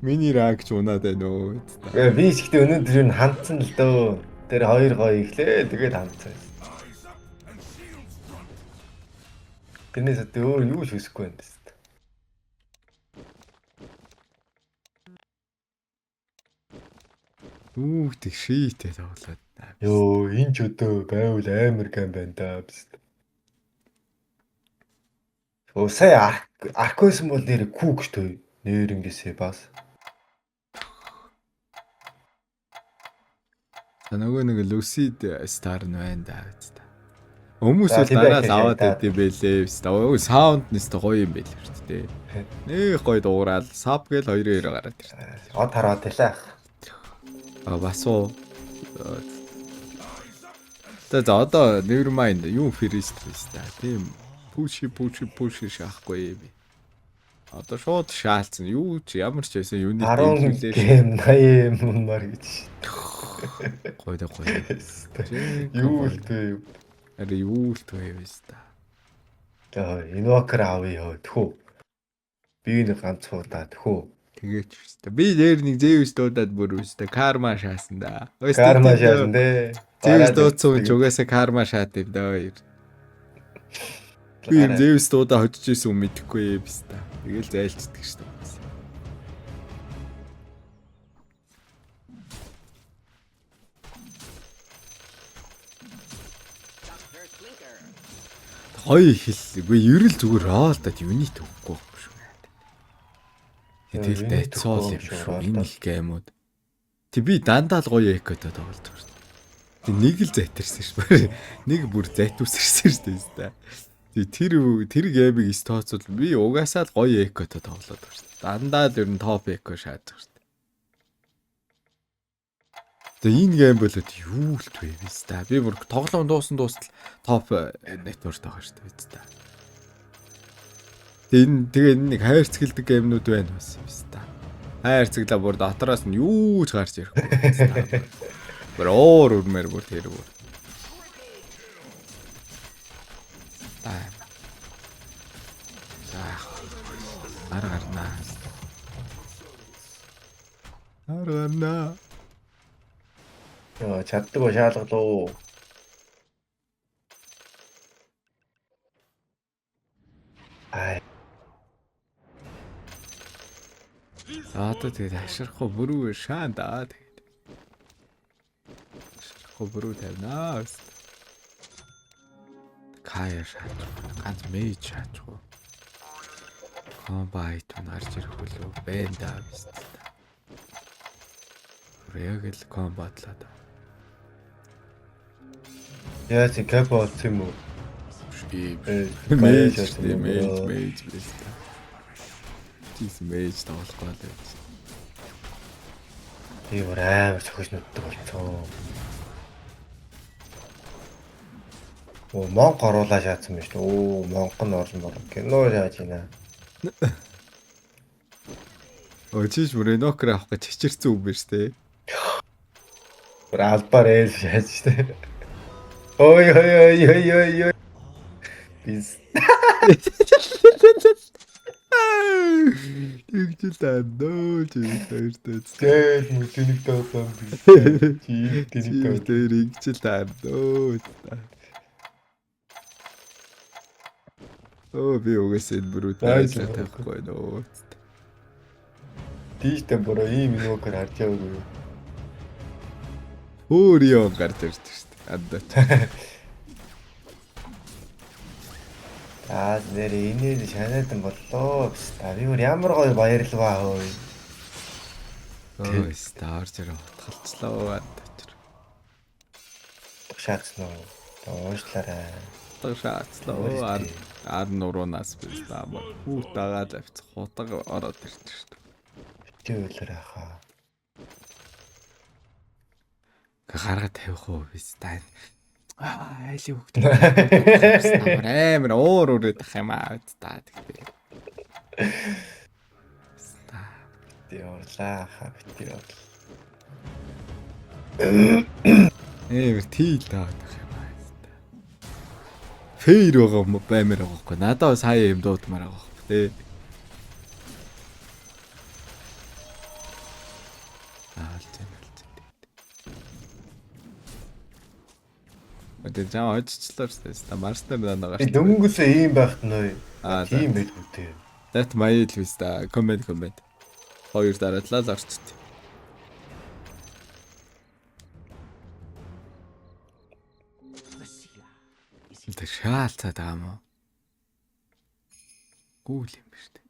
Миний ранг ч унаад байна өө. Гэ би ч ихтэй өнөөдөр юу хандсан л дөө. Тэр хоёр гоё ихлээ тэгээд хандсан. Тэрнээс одоо өөр юу ч хүсэхгүй юм байна. Үүх тэг шийтэй тоглоод. Йоо, энэ ч өдөө байвал амар гам байна да. Оо сая арк байсан бол нэр күг шүү дээ. Нэр ингэсээ бас. За нөгөө нэг Lucid Star нь байна да. Хүмүүс бол дараа л аваад байд юм бэлээ. Өө саунд нэст гоё юм байл шүү дээ. Нэх гоё дуураал саб гээл 2-2 гараад ирсэн. Од хараад байлаа. А бас уу. За за одоо never mind юу фрист биз та. Тийм пүши пүши пүши шаахгүй юм. Одоо шууд шаалцсан. Юу ч ямар ч байсан юуны 10 гэм 80 юм мар гэж. Гоё да гоё. Юу л дээ. Ари юу л дээ биз та. За инвокер авъя ёо тхүү. Би нэг ганц хуудаа тхүү. Тэгээч шүү дээ. Би дээр нэг Zeus дуудаад бүр үстэй карма шаасан да. Карма шаасан дээ. Zeus дуудсан хүн ч угаасаа карма шаад юм даа. Би юм Zeus дуудаа хожиж исэн хүн мэдэхгүй биз та. Тэгэл зайлцдаг шүү дээ. Гоё хэл. Үгүй ер нь зүгээр роолдод юнит өгөхгүй байхгүй шүү. Тэгэл дайцуул юм шүү. Энэ их геймүүд. Тэг би дандаа л гоё экотой тоглож байгаа шүү. Тэг нэг л зайтарсан шүү. Нэг бүр зайтусарсан шүү дээ. Тэг тэр тэр геймийг ис тооцвол би угаасаа л гоё экотой тоглоод байгаа шүү. Дандаа л ер нь топ эко шааж байгаа шүү. Тэг энэ гейм болоод юу л вэ биз та. Би бүр тоглоом дуусан дуустал топ network байгаа шүү дээ биз та. Тэг энэ тэгээ энэ нэг хайрцагладаг геймнүүд байна бас биз та. Хайрцаглаа бүр дотроос нь юу ч гарч ирэхгүй биз та. Бүр уур үрмээр бүр тэр бүр. За. За. Гар гарнаа. Гар гарнаа. Йоо чаддаг шаалгалуу. Ай. За одоо тэгээд хаширахгүй бүрүү шаан да тэгээд. Хаширахгүй бүрүү тавина. Кая шаач. Ганц мейж шаачгүй. Комбайт нь гарч ирэх үлээ бэ да биз дээ. Яг л комбатлаа да. Яа чи капо олсон юм уу? Мейж мейж мейж биз дээ. Чис мейж тоглохгүй л байж. Би бүр амар цохиж нүддэг болцсон. Оо монк оруулаа шаацсан байж шүү. Оо монк нь орж морно. Кино шааж байна. Өө чиш бүр энокер авах гэж чичирсэн үг биш те. Бүр албаар ээл шааж штэ. Ой ой ой ой ой ой. Бис. Тэгжил андөө чи хоёртой. Тэгэл мүтэник тоолсон би. Чи тэнийг тоол. Тэр ингэжил андөө. Өө би угаасаа энэ бүрүүд ажиллах тавихгүй нөө. Тийштэй бороо ийм инвокер харж байгаагүй. Өөр юм гарч ирж шүү дээ. Андаа. За нэр инээ шанаадан боллоо биш та. Би бүр ямар гоё баярлваа хөөе. Өө стар зэрэг утгалцлаа андаа. Шаацсан уу? Уушлаарай. Шаацлаа. Ар ар нуруунаас биш та. Хүүт дагаад авчих хутга ороод ирчих шүү дээ. Бити үйлэр ахаа. Гаргаа тавих уу биз та. Аа айлын хүүхд. Амар уур үрээд ах юм аа та тэгтээ. Ста. Бити уурлаа ахаа бити уурлаа. Амар тийл таад ах юм аа. Фейр байгаа юм баймаар байгаа байхгүй. Надаа сая юм дуудмаар байгаа байхгүй тий. Тэгээ жаа хожчлоо шүү дээ. Марс дээр дандаа Би гарч. дөнгөсөө ийм байхт нөө. Аа, Тийм байлгүй дээ. That my л та. Comment comment. Хоёр дараадлаа л орчт. Тэр шаалцаад байгаа юм уу? Гүүл юм ба штэ.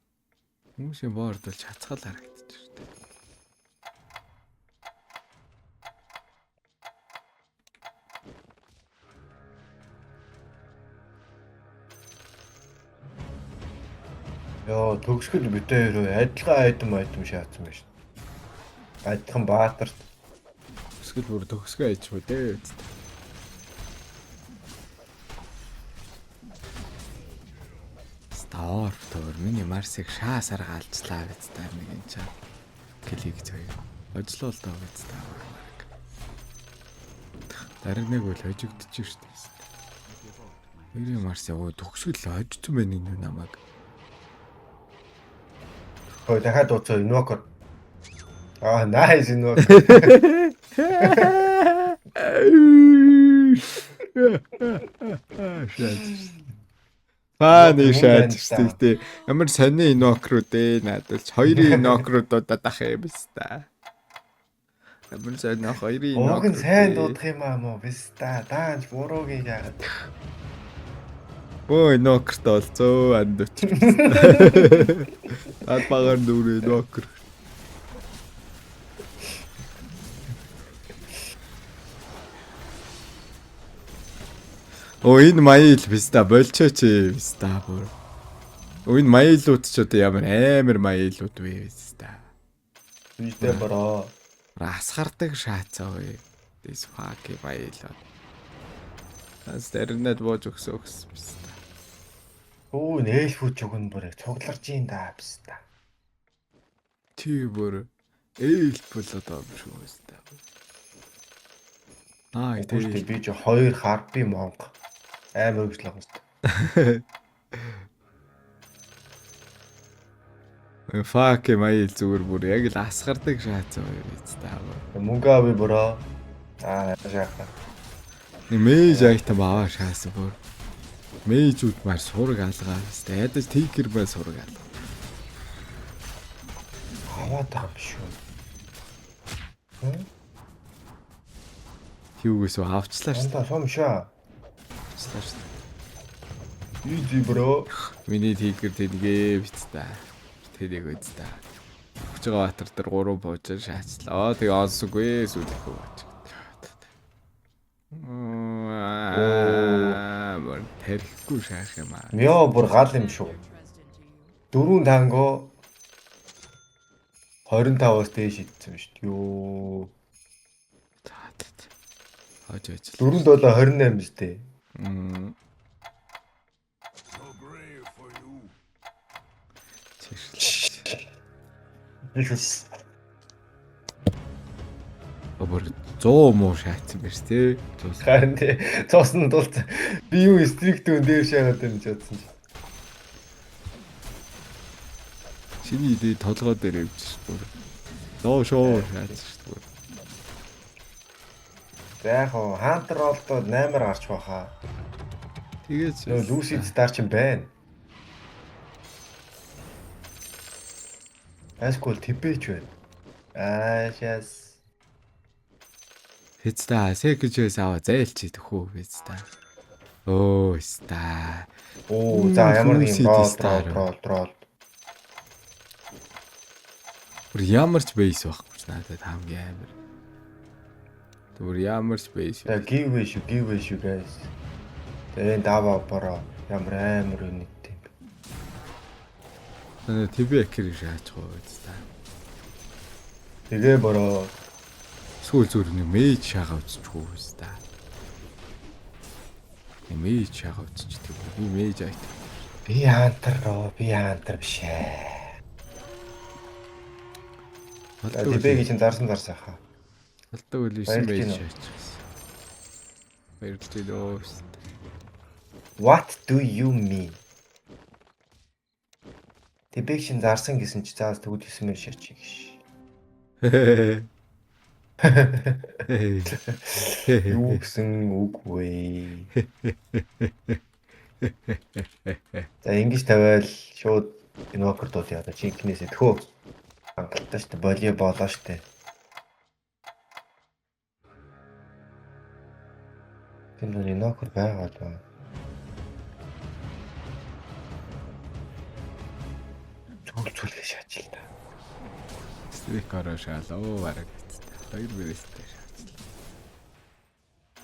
Хүмүүсийн борд бол чацгал харагдчих штэ. Йоо, төгсгөл битээ рүү адилхан айдам айдам шаацсан байж. Адилхан баатарт. Төгсгөл бүр төгсгөө айж хүү дээ. Стар тоор миний Марсыг шаасаар галжлаа биз та нэг юм чаа. Клик зөө. Хожлоо л доо биз та. Дараа нэг бол хожигдчих шүү дээ. Миний Марс яваа төгсгөл хожсон байх энэ намайг. Хөө дахиад ууцаа invoker. Аа, nice invoker. Шаач. Фаны шаач шүү дээ. Ямар сони инокрууд ээ надад ч хоёрын инокруудаа дах юм биз та. Ямар сони хоёрын Уг нь инокрууд. сайн дуудах юм аа мó биз та. Даанч буруугийн яагаад. Өө инокрт олцоо анд өчр. Тал багаар нүрээ инокр. Оо энэ майл биз та болчооч биз та бүр. Оо энэ майлууд ч одоо ямар амар майлууд вэ биз та. Үйдээ бороо. Асгардаг шаацаа вэ. This fucking майл. Тас дэрнэд бууж өгсөн өгс биз та. Өө нээлхүү чүгэн бүр цугларч ийн да биз та. Чи бүр ээл бол одоо юм шүү биз та. Аа Үгүй шүү дээ тийм. би чи хоёр харпи монг. Амар өгч л байгаа шүү дээ. Fuck майл зүгээр бүр яг л асгардаг шаацаа вэ биз та. Мөнгө авъя бороо. Аа яаха. Нэг мейж айтем аваа шаасан бүр. Мейжүүд маар сураг алгаа биз та. Ядаж тикер бай сураг алгаа. Аваад байгаа юм шүү. Хм? Хивгээс авчлаа шүү. Андаа сум шаа. Авчлаа шүү. Easy bro. Миний тигр тэнгээ биз та. Тэнийг үз та. Хүч байгаа баатар дээр 3 буужаар шаачлаа. Тэгээ онсгүй сүлэх үү. Аа, бүр тарихгүй шаах юм аа. Мио бүр гал юм шүү. Дөрвөн танго 25-аас дээш идсэн шүү дээ. Йоо. За, за, за. Хож хож. 4 7 28 биз дээ. Мм. Чишлээ. Биш. Бүр 100 муу шаацсан байж тээ. 100. Харин тий. Цоосн тулд би юу стрикт өн дээр шаагаад юм гэж бодсон чи. Чиний идэ толгой дээр өвч бүр. Доо шоо шаацсан шүү дээ. За яг хоо Хантер ролдоо 8-аар гарч баха. Тэгээд Нөө Lucid Star ч юм байна. Айскул типэч байна. Аашаас. Хэцтэй секжээс аваа зайлч идэх үү хэцтэй. Өө ста. Оо за ямар нэг юм Lucid рол Star. рол рол. Бүр ямар ч бейс байхгүй ч надад хамгийн амар. Бүр ямар ч бейс. За giveaway шүү giveaway шүү guys. Тэгээ энэ дава бороо ямар амар үнэтэй юм. Манай ТV экэр шаачих уу хэцтэй. Тэгээ бороо Сүүл зүр нэг мейж шагаа үзчих үү хэцтэй. Нэг мейж шагаа үзчихдэг. Би мейж айт. би хантер руу би хантер биш ээ. За ТБ-гийн чинь зарсан зарсан хаа. Болдог үл 9 Баярлж мейж байна уу? шаачихсан. Баярлж байна өө. What do you mean? ТБ-г чинь зарсан гэсэн чи заас тэгвэл 9 мөр шаачих гэж. Юу гэсэн үг вэ? За ингэж тавиал шууд invoker дууд яа чи инкнээс тхөө. Хангалттай шүү дээ. Болио болоо шүү дээ. Тэр нэг invoker байгаа л. Зүгэл зүлгээ шаачил та. Стрик ороо шаалаа. Бараг эцтэй. Хоёр бэрээстэй шаачлаа.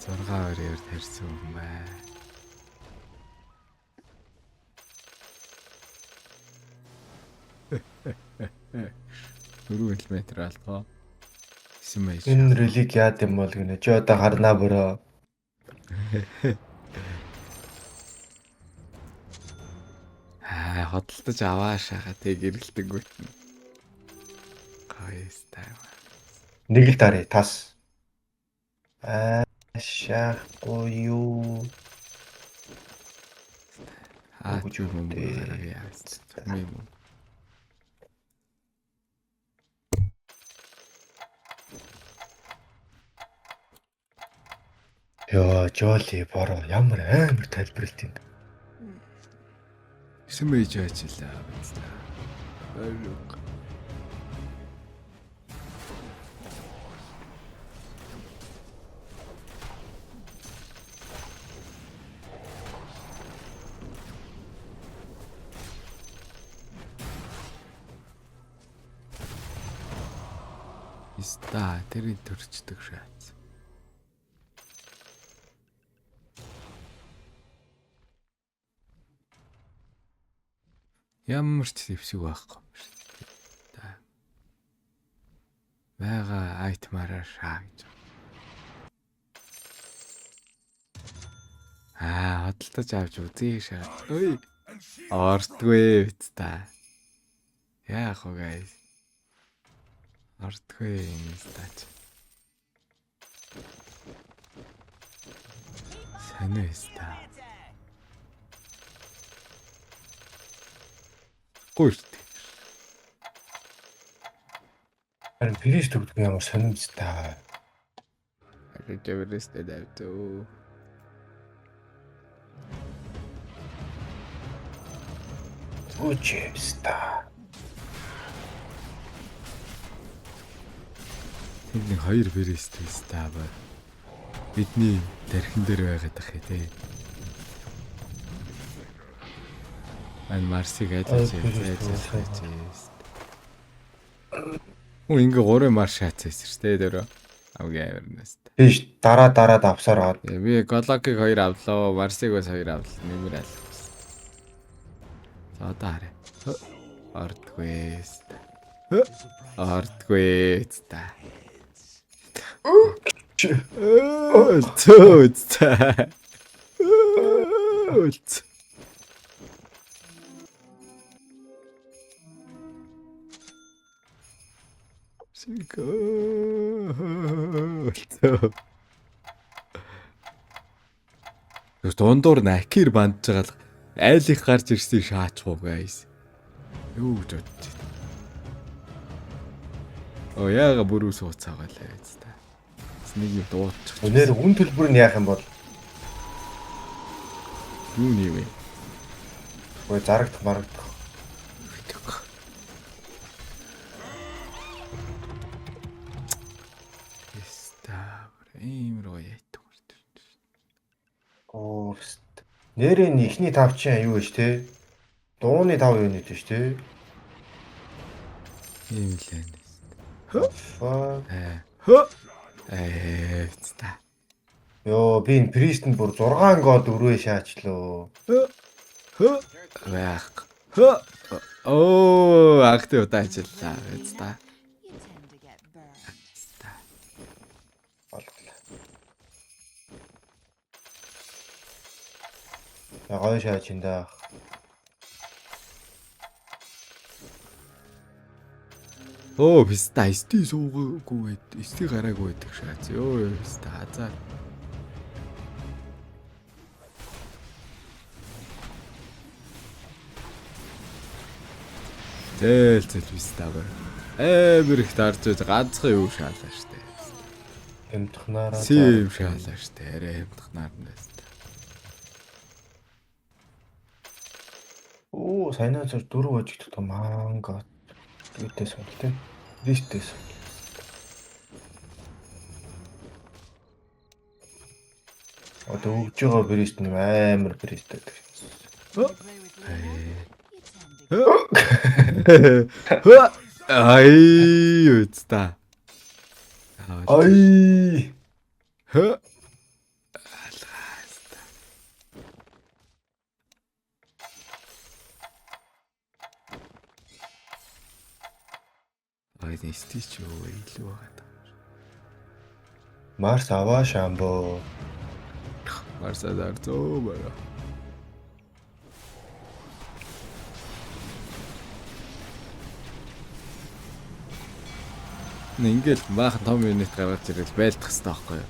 6 2-оор тарьсан юм бай. Дөрөв километр алдгаа. Исэн байж. Энэ релик яад юм бол гинэ. Чи одоо харнаа бөрөө. Аа, хөдөлтөж аваа шагаа тэг гэрэлтэнгүүт нь. Гоё стай. Нэг л даръя тас. Аа шаахгүй юу. Аа, Үгүй чи юм дээ. яа. Юм. Йоо, Жоли бороо ямар амар тайлбарлалт юм. Исэн байж ажиллаа. Ойрог. Иста тэрийг төрчдөг шаац. Ямар ч зэвсэг байхгүй юм шүү дээ. Та. Бага айтмаараа шаа гэж. Аа, хөдөлтөж авч үзье шаа. Ой. Ордгүй биз та. Яах вэ guys? Ордгүй юм стач. Сонио ста. Гүйр. Харин фриш төгдөг ямар сонирмжтай. Харин Эверест давтуу. Үчээста. Тэр нэг хоёр Эверест ста ба. Бидний тархин дээр байгаад ах тий. Мань Марсыг ажиллаж ажиллаж. Үн ингээ гурван марш шаацсан шүү дээ дөрөө. Хамгийн амарнаас. Тийш дараа дараад авсаар аваад. Би Голокийг хоёр авлаа, Марсыг бас хоёр авлаа. Нэмэр аль. За одоо харъя. Ордгүй. Ордгүй. Та. Өлцөө. Өлц. Сикөлцөө. Дундуур накир бандж байгаа л айл их гарч ирсэн шаачих уу guys. Юу гэж бодож байна. Оо яага бүрүү сууцаагаалаа гэж та. Нэг юм дуудчих. Өнөр үн төлбөр нь яах юм бол? Юу нэг вэ? Үгүй зарагдах марагдах. Яста ийм руу яйтдаг. Оо. Нэрээ эхний тав чинь юу вэ те? Дууны тав юу нэт вэ те? Ийм л байна. Fuck. Хө. Ээ та. Йоо, би энэ Прист нь бүр 6 гол өрөө шаачлоо. Хө. Байх. Хө. Оо, актив удаачлаа. Биз та. You tend to get burned. Болголоо. Я гоё шаач энэ даа. Оо, писта эсти суугаагүй байд. Эсти гараагүй байдаг шаац. Йоо, писта хазаа. Зээл зээл писта бэр. Амар их дарж байж ганцхан юу шаалаа штэ. Хямдхнаараа. Сэм шаалаа штэ. Арай хямдхнаар нь байсан. Оо, саяна зур дөрөв ажигдах манга. Гээдээс юм те. Листээс. Одоо өгж байгаа брист нэг амар брист байдаг. You play with Lena, you tend to get Ай, үстэ. Ай! Хө. Ай, нэстич юу илүү байгаа. Марс аваа шамбо. Марсаар зөө бараа. Нэ ингээл баахан том юнит гаргаж ирэл байлдах хэрэгтэй байхгүй юу?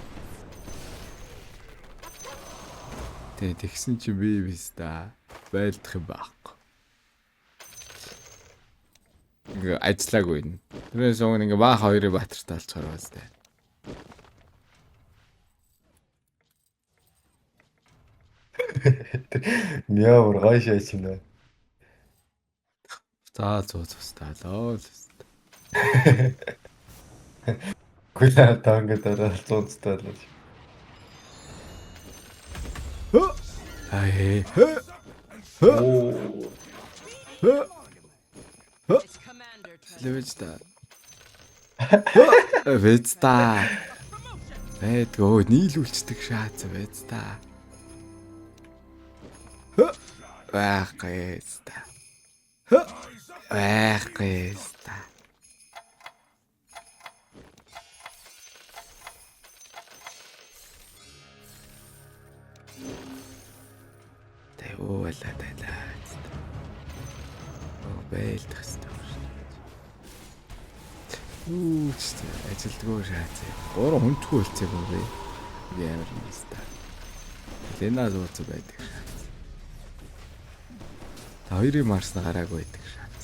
Тэ тэгсэн чи би бис та байлдах юм байхгүй. Ингээ ажиллаагүй нэ. Тэрнээс өмнө ингээ баахан хоёрын баатартай болчихоор байна тэ. Мяа бүр гоё шаач юм байна. За зөө зөө таалаа. Гүлээ та ингээд ороод 100 таалаа. Ай. Оо. It's commander turn. Левэж та. Вэз та. Байдгүй нийлүүлцдэг шаац вэз та. Байхгүй та. Байхгүй та. Тэвүүла тайлаа. Оо байлдах хэрэгтэй байна шүү дээ. Үу ч ажилдгүй шаац. Гурван хүнчгүй үлцээг юм бэ. Би амар юм биш та. Лена зууц байдаг шаац. Та хоёрын марс гараагүй байдаг шаац.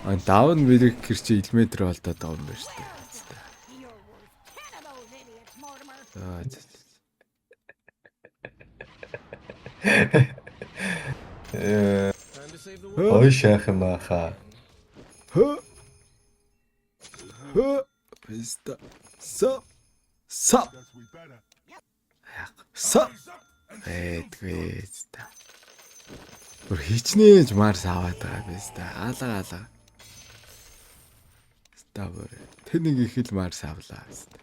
А даун мэрэг гэр чи илметр болдоод байгаа юм байна шүү дээ. You're worth 10 of those idiots, Mortimer. Аа за, за. Э, Time to save the world. гоё шаах юм аха. Хө. Хө. Писта. Са. Са. Са. Эдгүй та. Бүр хичнээн ч марс аваад байгаа биз та. Алга алга. Ста бүр. Тэ нэг их л марс авлаа биз та.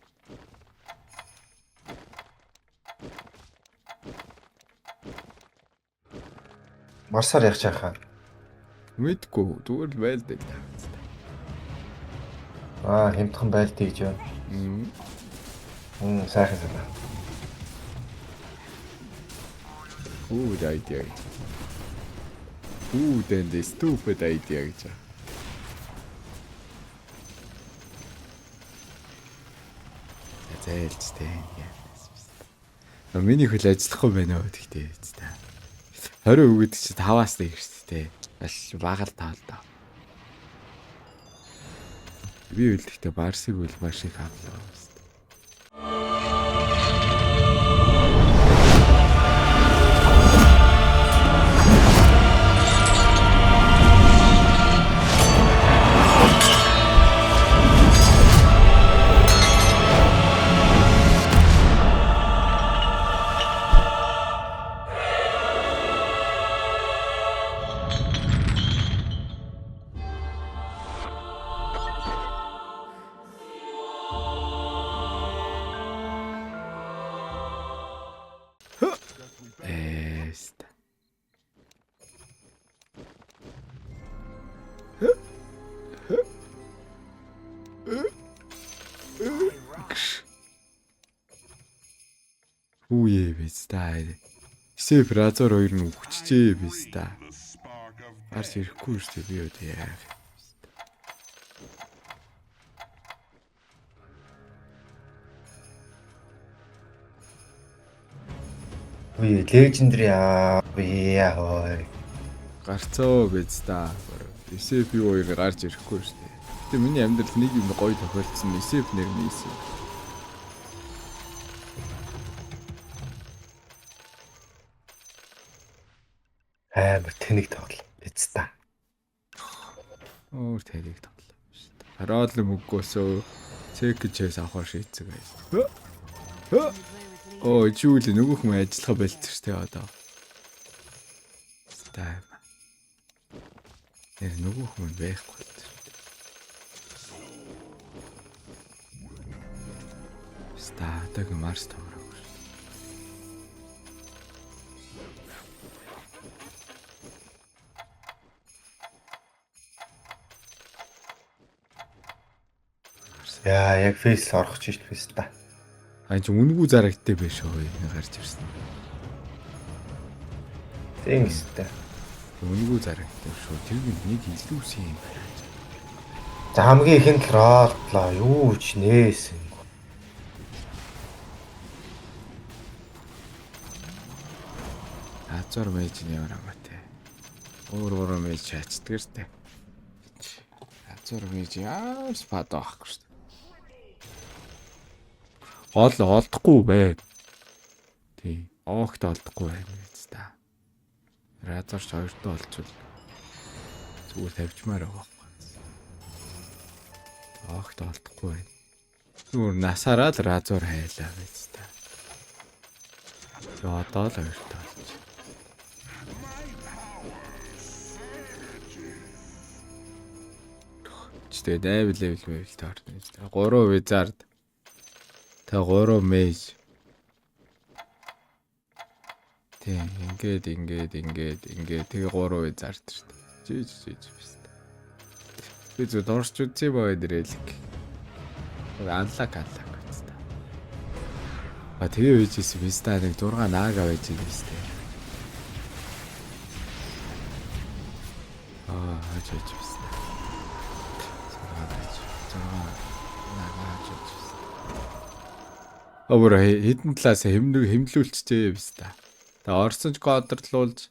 Марсаар яг шаахаа. Мэдгүй зүгээр л байлдаа л биз та. Аа, хямдхан байлдээ гэж байна. Мм. Мм, сайхан санаа. Good idea гэж. Good and stupid idea гэж. Зээлж тэ. Миний хөл ажиллахгүй байна өө тэгтээ та. 20 өгöd чи 5-аас нэг шүү дээ. Аль бага л таа л даа. Би үлдэхдээ барсыг үл маш их авлаа. Эст. Хүүе биз та. Сэф разор хоёр нь үхчихжээ биз та. Арч ирэхгүй шүү дээ би одоо яах юм. Үе, legendary аа. Яа хой. Гарцоо биз та. SF юу хоёр гарч ирэхгүй шүү дээ. Гэтэ миний амьдрал нэг юм гоё тохиолдсон нь SF нэр нь SF. Амар тэнэг тоглол. Биз та. Өөр тэрийг тоглоо шүү дээ. Парол мөнгөөсөө цек чэс авахар шийдсэн байсан. You play with Lena. Оо чи үл нөгөөх мөн ажиллах болчих шүү дээ одоо. Стайм. Тэр нөгөөх мөн байхгүй болчих шүү дээ. Стадаг Марс томроогүй шүү дээ. Яа, яг фейс орох ч шүү дээ та. А чи үнгүй зарагдтай биш үү энэ гарч ирсэн. Тийм өстэй. Үнгүй зарагдтай шүү. Тэр нэг илүү юм байна. За хамгийн ихэнд л роллоо. Юу ч нээсэн. Азар мэж нь ямар хамаатай. Өөр өөр мэж шаачдаг штэ. Азар мэж ямар спад байхгүй штэ. Гол олдохгүй бай. Тий. Оогт олдохгүй байх юм та. Разарч хоёртой олчвол зүгээр тавьчмаар байгаа байхгүй. Оогт олдохгүй байна. Зүгээр насаараа л разуур хайлаа биз та. Тэгээ одоо л хоёртой олч. Ч тэгээ 8 level levelтэй орно биз та. 3 wizard. Тэ 3 mage. Тийм, ингээд ингээд ингээд ингээд тэгээ 3 wizard шүү дээ. Жиж жиж биз та. Би зөв дорч үзье боо дэрэлэг. Unlock unlock биз та. А тэгээ үйжсэн биз та нэг 6 наага байж биз та. Аа, хаж хаж биз та. 6 байж. 6 наага хаж хаж биз та. А бүр хідэн талаас хэмнэг хэмлүүлчихжээ биз та. Тэгээ орсон ч кодрлуулж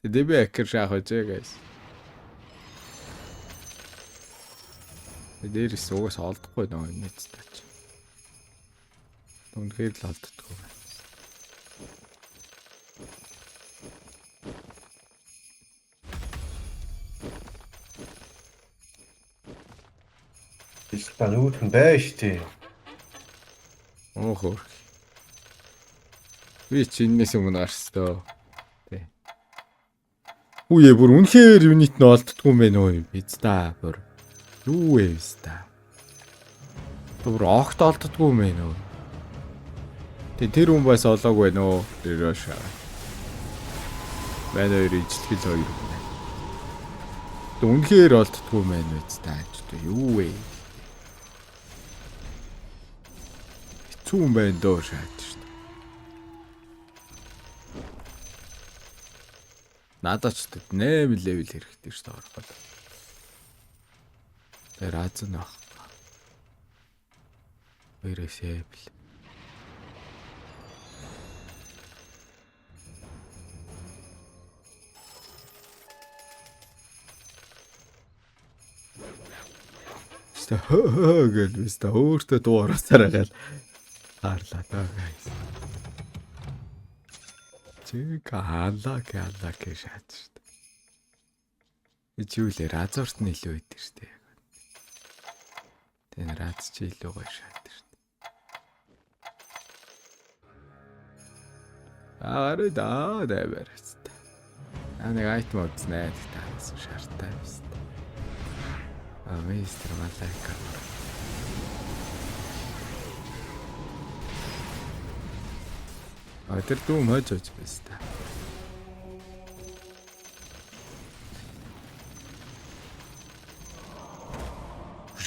ДБ хакер шаах байжээ guys. Дээрээс угаас олдохгүй нөгөө нийт тач. Үнэхээр л олддоггүй байна. Биз та нүүт нь бай штэ. Оо хөөх. Би чи энэс өмнө гарсан. Тэ. Үе бүр үнэхээр юнит нь олддгүй юм байна уу? Биз та бүр. Юу вэ биз та? Бүр огт олддгүй юм байна уу? Тэ тэр хүн бас олоогүй байна уу? Тэр шаа. Манай хоёр ижлэгэл хоёр юм байна. Тэ үнэхээр олддгүй юм байна биз та? Юу вэ? Хэцүү юм байна дөө шаач шүү дээ. Надад ч 8 level хэрэгтэй шүү дээ ороход. Тэр аз нь баг. Хоёроос эпл. Ста хөө гэл биста өөртөө дуу оруулсараа гал хаарлаа даа guys. Чиг хаалаа хаалаа гэж шаач шүү дээ. Чи юу лээ разорт нь илүү өгдөг шүү дээ. Тэр раз чи илүү гоё шаадаг шүү дээ. Аа да дайвар хэвчээ. Аа нэг айтем авчихнэ гэдэг таасан шаартай биз дээ. Аа мистер Малайка. А тэр дүүм хож хож биз дээ.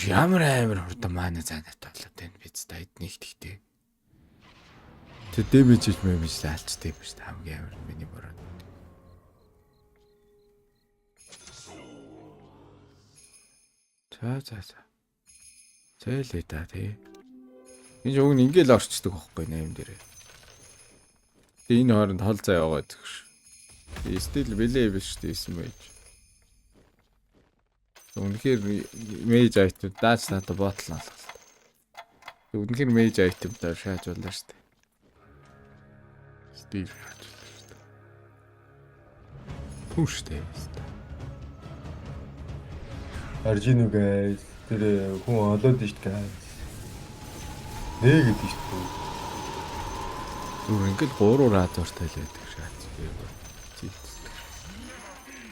Ямар амар хурдан маана заанат болоод байна биз дээ эднийг тэгтээ. Тэр дэмэж хийж мэмэж л алчтай юм шүү дээ хамгийн амар миний бороо. За за за. Зээлээ та тий. Энэ уг нь ингээл орчдөг байхгүй 8 дээрээ. Тэгээ энэ хооронд хол зай байгаа зүгш. Стил билээ биш үү 9 mage. Үнэхээр mage item даач надад ботл алгалт. Үнэхээр mage item даа шааж боллоо шүү дээ. Стил шааж боллоо шүү дээ. Пүштэй. Аржин үү guys. Тэр хүн олоод ишт guys. Нэгэд ишт дээ. Зүгээр ингээл 3 радиортай л байдаг шаац. Би зилддэг.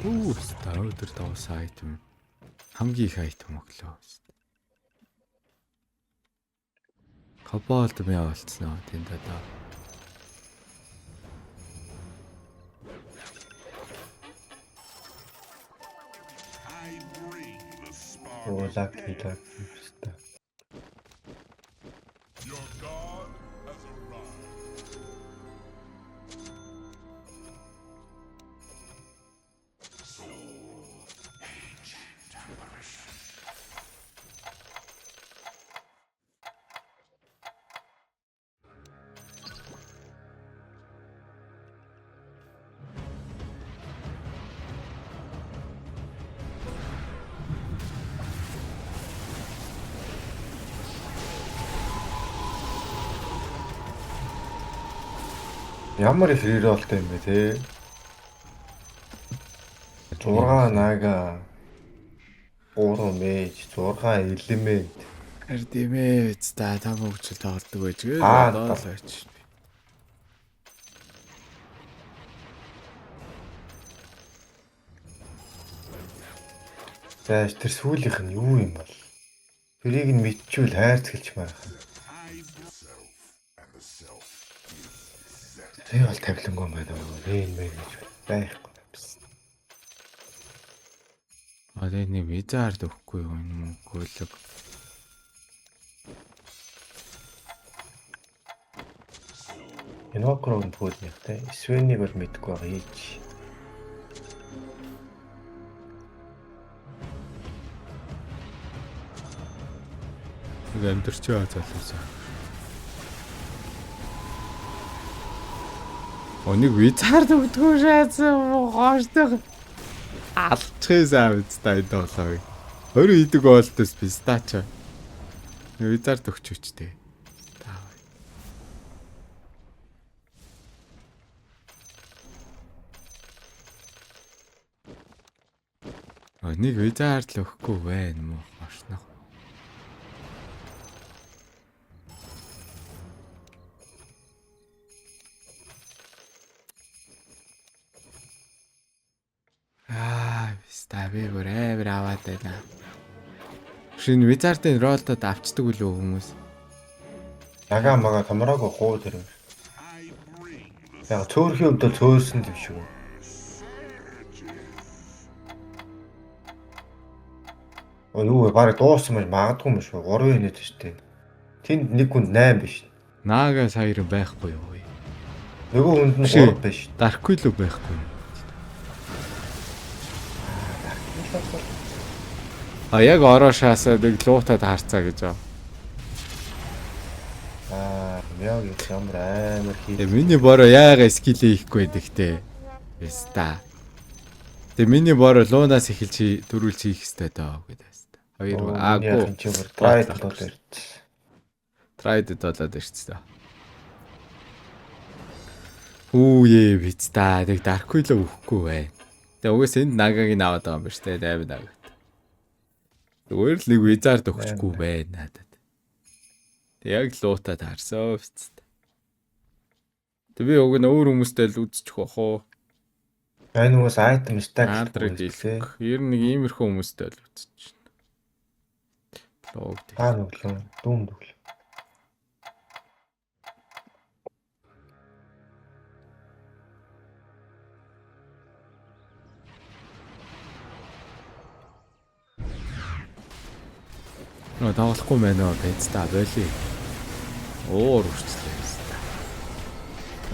Үу, та өдөр давсан item. Хамгийн их item өглөө. Кобальт мяа болцсон аа тэнд одоо. Оо lucky lucky. Өстой. Ямар их reroll-тай юм бэ те? 6 нага 3 mage 6 element. Харин тийм ээ та там хөгжил тоглодог байж гээ Аа, одоо л байж. За тэр сүүлийнх нь юу юм бол? Тэрийг нь мэдчихвэл хайрцагч марах. Тэр бол тавилангүй юм байна уу? Энэ мэн гэж байхгүй юмсан. А тэгээ нэг визард өгөхгүй юу энэ мөнгө хөлөг. Инокрон пүүднийх те. Свенийг бол мэдгүй байгаа ийч. Нэг амьдэрч байгаа залуусаа. О нэг визард өгдгөө шаацсан гооштой. Алчихсан биз та энэ тоглоомыг. 20 идэг болтос пистача. Визард өгч өчтэй. Таавай. О нэг визард л өгөхгүй байна мó оршноо. Аа, ста би бүр амар аваад байна. Шинэ Wizard-ын ролдод авчдаг үлээ хүмүүс. Нага мага томроогүй хуу тэр. Яг цөөрхийн өмдөл цөөрсөн юм шиг. Оо юу вэ? Бараг дууссан байж магадгүй юм шүү. 3 минут шүү дээ. Тэнд нэг хүнд 8 биш. Нага саяр байхгүй юу? Нөгөө хүнд нь Биш ээ. 3 биш. Dark Willow байхгүй юу? А яг ороо шаасаа нэг луутад харцаа гэж аа. Аа, мяа гэж ямар амар хий. Тэгээ миний бороо яагаа скил хийхгүй байдаг те. Веста. Тэгээ миний бороо луунаас эхэлж дөрүүлж хийх хэрэгтэй доо гэдэг хэвээр. Хоёр аагүй. Чи бүр трайд болоод ирсэн. Трайд болоод ирсэн. Хүүе биз та нэг Dark Willow өгөхгүй бай. Тэгээ угаас энд нагагийн аваад байгаа юм ба штэ 8 нагат. Зүгээр л нэг wizard өгчихгүй бай надад. Тэг яг луута таарсан биз. Тэг би уг нь өөр хүмүүстэй л үзчих واخ уу. Энэ хүмүүс item stack Надраг дийлэх. Ер нь нэг иймэрхүү хүмүүстэй л үзчих. Лог Та нүглөө, дүүм нүглөө. Нөө тоглохгүй мэн үү биз та боли. Уур үрчлээ биз та.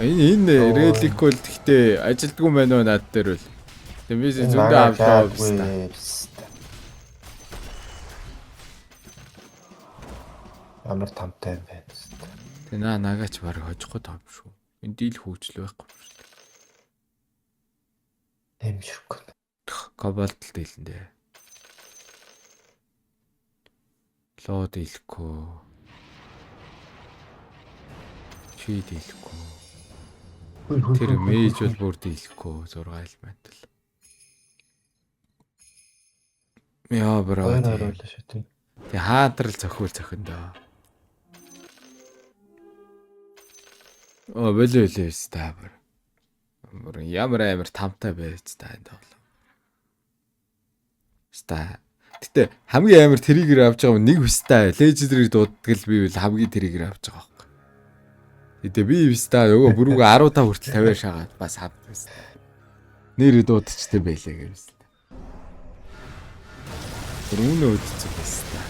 Энэ энэ релик бол гэхдээ ажилдгүй мэн үү над дээр бол. Тэг би зөндөө авлаа биз та. Амар тамтай юм байна. Тэг наа нагач баг хожихгүй том шүү. Энэ дийл хөгжил байхгүй юм шүү. Нэмширгүй. Кобальт л дийлэн дээ. Лоо дийлэхгүй. Чи дийлэхгүй. Тэр мэж бол бүр дийлэхгүй 6 элемент л. Яа бро. Хоёр харуулаа шүү дээ. Тэг хаантрал зохиул зохиндоо. Оо болоо лээ ста бүр. Бүр ямар амар тамтай байж та энэ тоглоом. Ста. Гэтэ хамгийн амар триггер авч байгаа юм нэг вста лежендари дууддаг л би бол хамгийн триггер авч байгаа байхгүй. Гэтэ би вста нөгөө бүрүүг 15 хүртэл 50-аар шагаад бас хавд вста. Нэр дуудчихтай байлаа гэвс. Тэр үнэ үүдцэг байсан.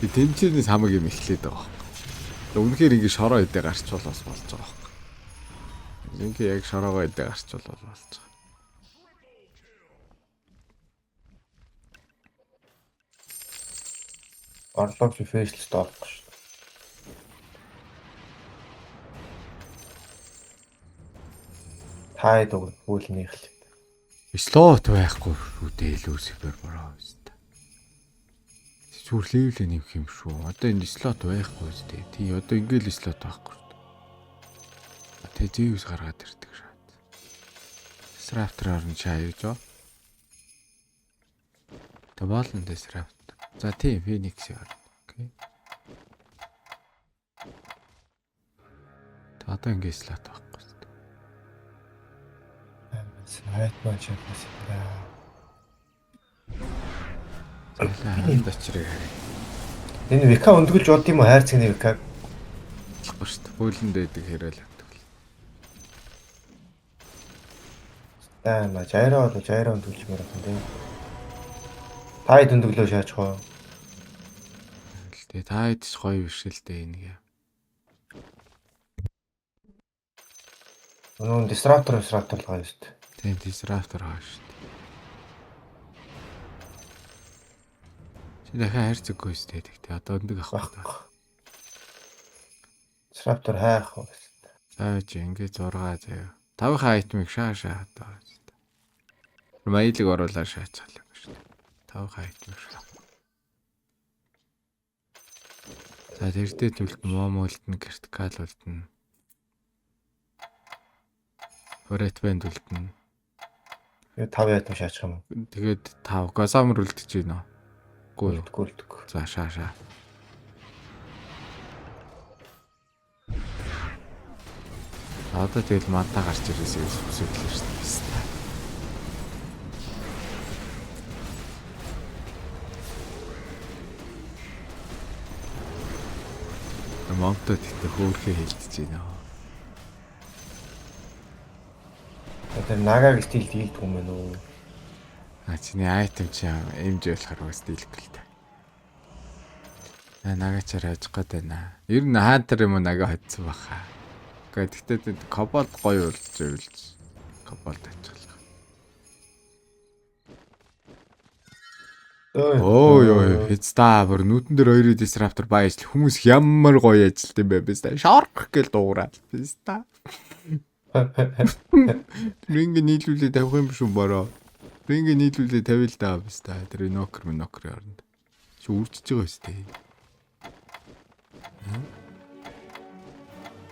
Би тэмцээнээс хамаг юм эхлээд байгаа байхгүй. Үнэхээр ингэ шороо идэ гарчвал бас болж байгаа байхгүй. Ингээ яг шороогоо идэ гарчвал бол болж байгаа. Орлог чи фэйслэст орохгүй шүү. Таад үг хүлнийх л. Слот байхгүй шүү дээ Люцифер бороо өст. Зүгээр левел нэмэх юм шүү. Одоо энэ слот байхгүй үстэй. Тий одоо ингээл слот байхгүй шүү. Тэ Зевс гаргаад ирдэг шат. Disruptor орно чи аяж оо. Тэ болно Disruptor. За тий Phoenix орно. Окей. Тэ одоо ингээ слот байхгүй шүү. Хайт маань чадсан. Залаа ханд очрыг харъя. Энэ Вика өндгөлж бод юм уу хайрцагны Вика? Болохгүй шүү дээ. Хуулинд байдаг хэрэл авдаг л. Аа, жайраа бол жайраа өндгөлж мөр юм дээ. Таад өндөглөө шаачих уу? Л дээ та хэд ч гоё биш л дээ энийг. Өнөө disruptor disruptor л гоё шүү дээ. Тийм disruptor гоё шүү дээ. Чи дахиад хайрцаггүй шүү дээ. Тэгтээ одоо өндөг авах гэдэг. Байхгүй. Disruptor хайх уу гэсэн. За чи ингээ 6 заяа. Тавынхаа айтмыг шаа шаа одоо. Маялыг оруулаад шаацгаал юм шүү дээ. Тавынхаа айтмыг шаа. За тэрдээ түлт мом үлдэн, критикал үлдэн. Форет бэнд үлдэн. Би тав ятам шаачих юм уу? Тэгээд 5 гасамар үлдэж байна уу? Үгүй юу? Үлдэхгүй үлдэхгүй. За шаа шаа. Одоо тэгэл мантаа гарч ирээсэй гэж сүсэглээ шүү дээ. Момтой тэгтээ хөөрхөө хэлдэж байна. Тэр нагааг стил дийлдэг юм байна уу? А чиний айтем чи эмж болохоор бас дийлэхгүй л та. Аа нагачаар хажих гээд байна. Ер нь хаантар юм уу нага хоцсон баха. Гэхдээ тэгтээ кобальт гоё болж ивэл кобальт ачихлаа. Өө ёо хизта бүр нүдэн дээр хоёрын disruptor баяжл хүмүүс ямар гоё ажилт юм бэ биз дээ. Шорх гэл дуугараад биз та. Ринг нийлүүлээ тавих юм шүү бороо. Ринг нийлүүлээ тавил та биз та. Тэр нокер нокер оронд. Чи үржиж байгаа өстэй.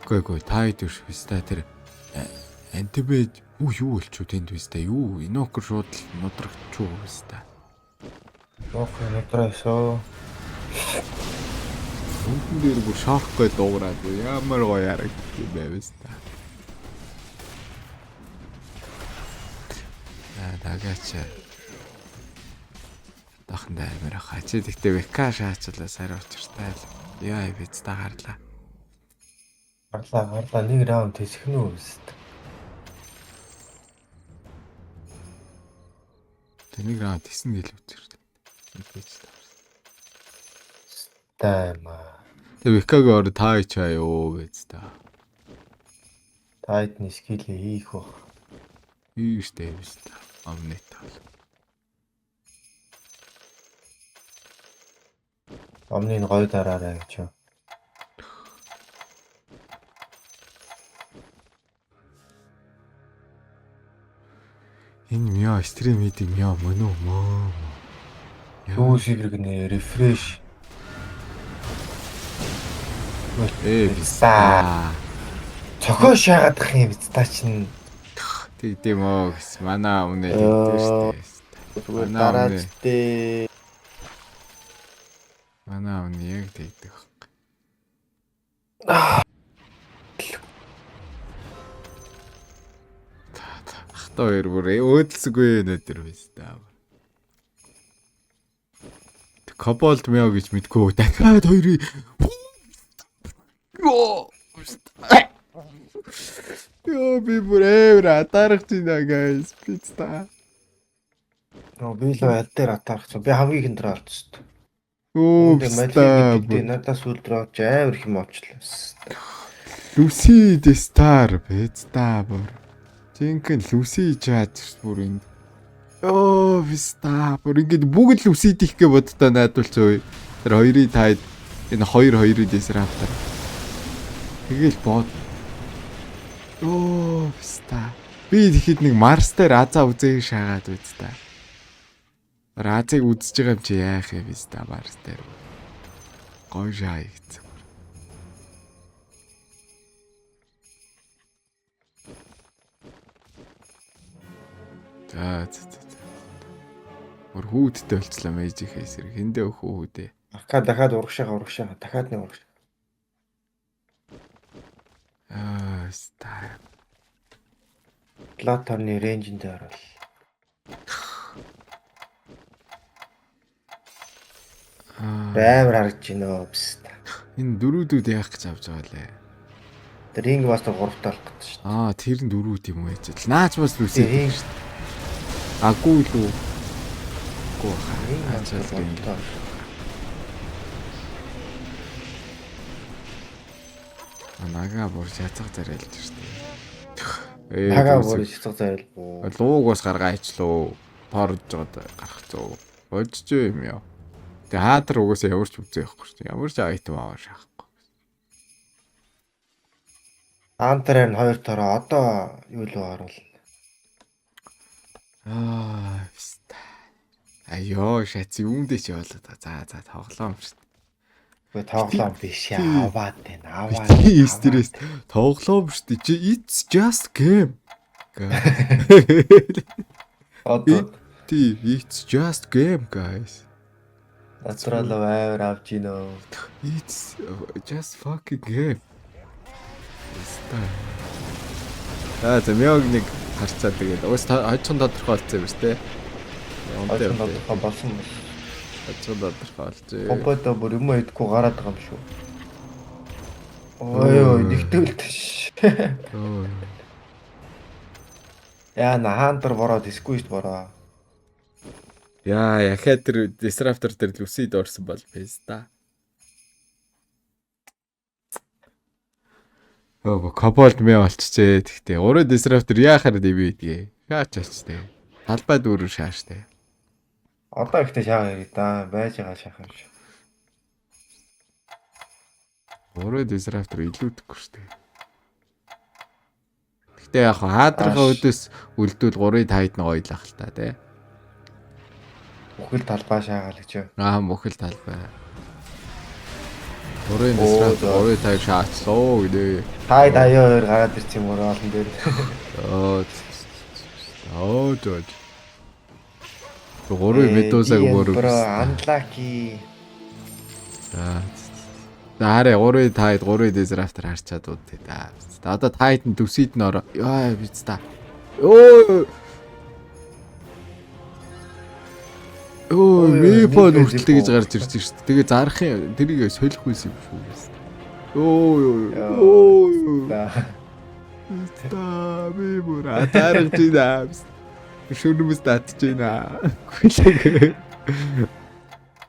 Гүй гүй та хэд биш биз та тэр антибед юу юу болчих вэ тэнд биз та юу инокер шууд л нудрагчуу биз та. Нөх нудрайсоо. Нүдэн дээр бүр шорх гээ дуугараад ямар гоё харагдчих юм бэ биз та. Аа дагаач. Даханд амар хаа. Чи тэгтээ ВК шаачлаа сар учиртай л. Яа биз та гарлаа. Гарлаа гарлаа нэг раунд тэсэх нь үү өст. Тэг нэг раунд тесэн гэл үзэр. Мэдээж та. Тайма. Тэг ВК-г ор та чаа юу биз та. Тайдны скил хийх бах. Юу штэ биз та. Амнет бол. Omni-н гоё дараарай гэж юу. Энэ Мио stream хийдэг Мио мөн үү мөө. Юу сивэр гинэ refresh. Э биста. Цохоо шаагаадах юм биз та чинь. Тэгдэм үү гэс манай өмнө тэгдэж штэ. Зүгээр Манай дараач өмнө. дээ. Манай өмнө яг тэгдэг байхгүй. Ахта хоёр бүр өөдөлсөгүй өнөөдөр биста. Коболт Мио гэж мэдгүй дахиад хоёрыг. Йоо. Йоо, би бүр амар атаарх байна guys. Пицца. Нөө би л аль дээр атаарх чинь. Би хамгийн ихэн дээр орсон. Өө, Малфиг пицца. гэдэг надаас үл дрооч амар их юм очлаа. Люси the Star пицца бүр. Жинхэнэ Люси чаач бүр энд. Йоо, пицца. Бүр ингэж бүгд Люси дих гэ боддоо найдвал зөө. Тэр хоёрын таад энэ хоёр хоёрын disruptor. Тэгэл бод. Йоо, пицца. Би тэгэхэд нэг Марс дээр Аза үзээ шаагаад үз та. Разыг үзэж байгаа юм чи яах юм пицца Марс дээр. Гой шаа гэсэн. За за за. за. Бүр хүүхдтэй болцлоо Magic эсрэг. Хэндээ өх хүүдээ. Ака дахиад урагшаага урагшаага дахиад нэг урагш. Аа, ста. Платорны рейнжин дээр орол. Аа, Амар харагдаж байна өө пст. энэ дөрүүдүүд яах гэж авч байгаа лээ. Тэр ринг мастер 3 талах гэдэг шүү Аа, тэр нь дөрүүд юм уу гэж. Наач бас Люси дээ. шүү дээ. Аггүй л үү? Гүү хаа. Ринг Наач мастер бас ринг. 3 талах. Аа, Нага бүр шацах зарайлж шүү дээ. Ээ, Нага дөрвөс- бүр шицэг зайлгүй. Лууг бас гаргаажлуу. Торж жоод гарах зөө. Болж ч юм яа. Тэгээ хаатар угаасаа ямар ч үзээ явахгүй шүү дээ. Ямар ч айтем аваа шаахгүй. Антер нь хоёр тороо одоо юу л оруулна. Аа, ста. Аяо, шац юундээ ч яваалаа. За, за, тоглоом шүү дээ. Үгүй тоглоом биш Тий. аваад байна. Аваад. Битгий стресс. Тоглоом шүү дээ. It's just game. Одоо Тий, it's just game guys. натурал амар авч гинөө. It's just fucking game. Ста. За, за мёг нэг харцаа тэгээд уус хожхон тодорхой болсон юм шүү дээ. Онтой Хожим тодорхой болсон бол. хожхон тодорхой болжээ. Поподо бүр юм идэхгүй гараад байгаа юм шүү. Ой ой нэгтгэлт ш. Өө. Яа на хантер бороод сквист бороо. Яа, яхаа тэр disruptor дээр Lucid орсон бол биш та. Өө, Коболт мэ болчихжээ. Тэгтээ урын disruptor яахаар дэвээ гэдгээ. Шаач болчтэй. Талбай дүүрэн шааштай. Одоо ихтэй шаага ирээ да. Байж байгаа шаах юм шиг. Урын disruptor илүүдэхгүй шүү дээ. Тэгтээ яг хаадрахаа Ааш. өдөөс үлдвэл гурыг тайд нь гоё л ах л та тий. Бүхэл талбай шаагаал гэж юу. Аа мөхөл талбай. Гурын Оо, disruptor за. гурыг тайд шаачлаа гинэ. Тайд аяа хоёр гараад ирсэн юм уу олон дээр. Оо. Оо жоо. Гурыг медузаг бүр. Бро unlucky. За. За хараа гурыг тайд гурыг disruptor харчаад удаа та. Одоо тайд нь дүсид нь ороо. Йоо биз та. Өө. Өө, Ой, мипон нэг хүртэл тэгж зипо. гарч ирж шүү дээ. Тэгээ зарах юм тэрийг солих байсан юм шүү дээ. Өө Яа. өө. За. Та би бүр атаарч байна. Шүрмэс татж байна. Хүлээг.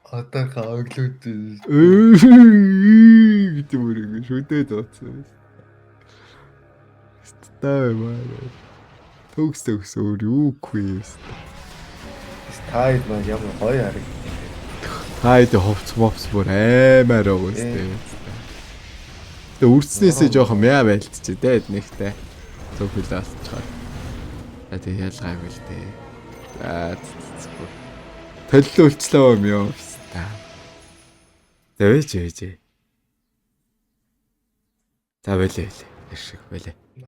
Одоо хааглууд. Гэдэг бүр ингэ шүдээ дууцсан. Стаа маа. Төгс төгс өөр юугүй юм. Тайд маань ямар гоё харагдав. Тайд ховц мовц бүр аймаар байгаа сте. Тэгээ үрдснээсээ жоохон мяа байлтчих дээ нэгтэй. Зөв хөлөө алдчихаар. За, тэг ялгаагүй л дээ. За. Төллөө юм ёо. Та. За, вэж вэж. За, бэлээ бэлээ. Иршиг бэлээ.